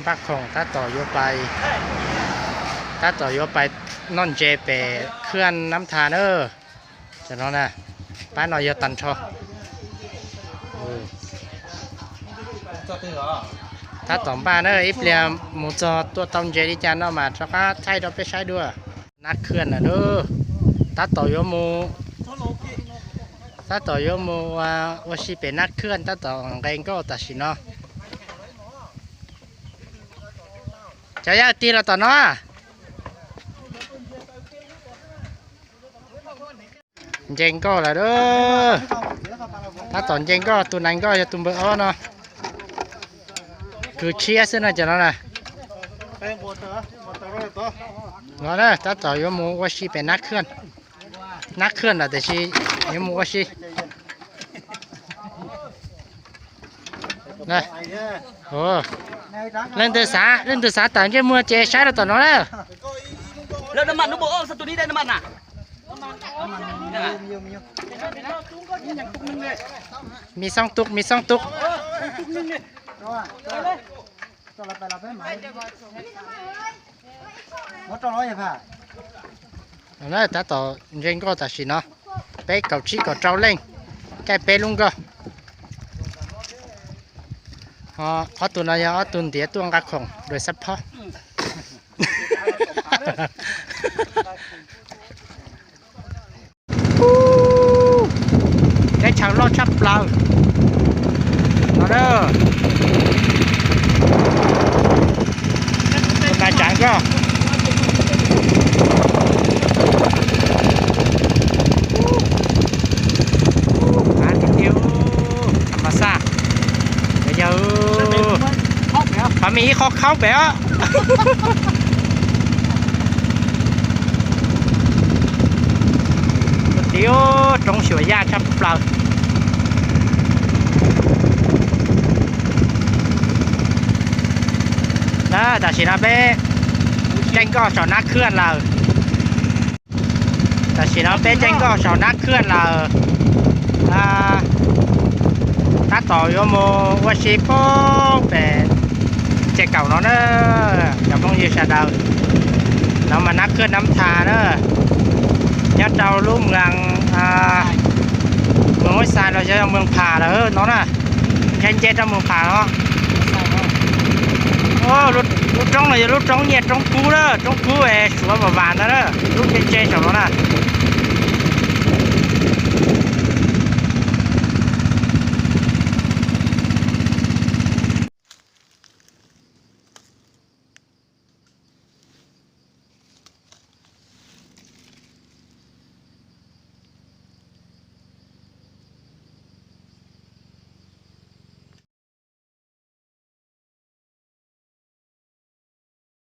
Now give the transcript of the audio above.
Npaj khoom tab tom yuav pais, tab tom yuav pais noj ntses pem khwj Nab Thas na. Cov no na, pab no yog tag nrho. Tab tom npaj na, ib pliag mus txog tuaj tau ntses li cas no mas rov qab thaij rau peb saib dua. Nab Khwj na, tab tom yuav mus, tab tom yuav mus ua si pem Nab Khwj, tab tom nqe nkoj tam sim no. Cov yawg tig los tom no. Nce nkoj lawm. Tab tom nce nkoj, tus nais nkoj yog tus npawg ob no. Kwv tshiab xwb no cov no na. No na, tab tom yuav mus ua si pem Nab Khwj. Nab Khwj lawm tiam sis yuav mus ua si. Leej twg xav, leej twg xav tawm ntsej muag ces saib rau tom no na. Mi xoob tus, mi xoob tus. Tab tom nce nkoj tam sim no, peb kaum tsib kaum rau leej, caij peb lub nkoj. Ob tug no yog ob tug ntiav tuaj nqa khoom dua xab phob. Teb chaws loj tshaj plaws no. Tus nais tsav nkoj. Av tiag tiag, tam mas xaj. Yog qhov me ib qho khaub pem os. Tiv roob xyuas yaj tshaj plaws. Tam sim no peb caij nkoj saum Nab Khwj lawm. Tam sim no peb caij nkoj saum Nab Khwj lawm. Tab tom yuav mus ua si poob pem ces kaum no na, cov phooj ywg sawv daws. No mas Nab Khwj Nab Thas na, nyob rau lub moos, moos Huab Xais los yog moos Phas lawm no na. Nce nce rau moos Phas no. Lub roob no yog lub roob nyiaj roob kub na, roob kub es Suav Vam Vas ntag na, lub nce nce saum no na.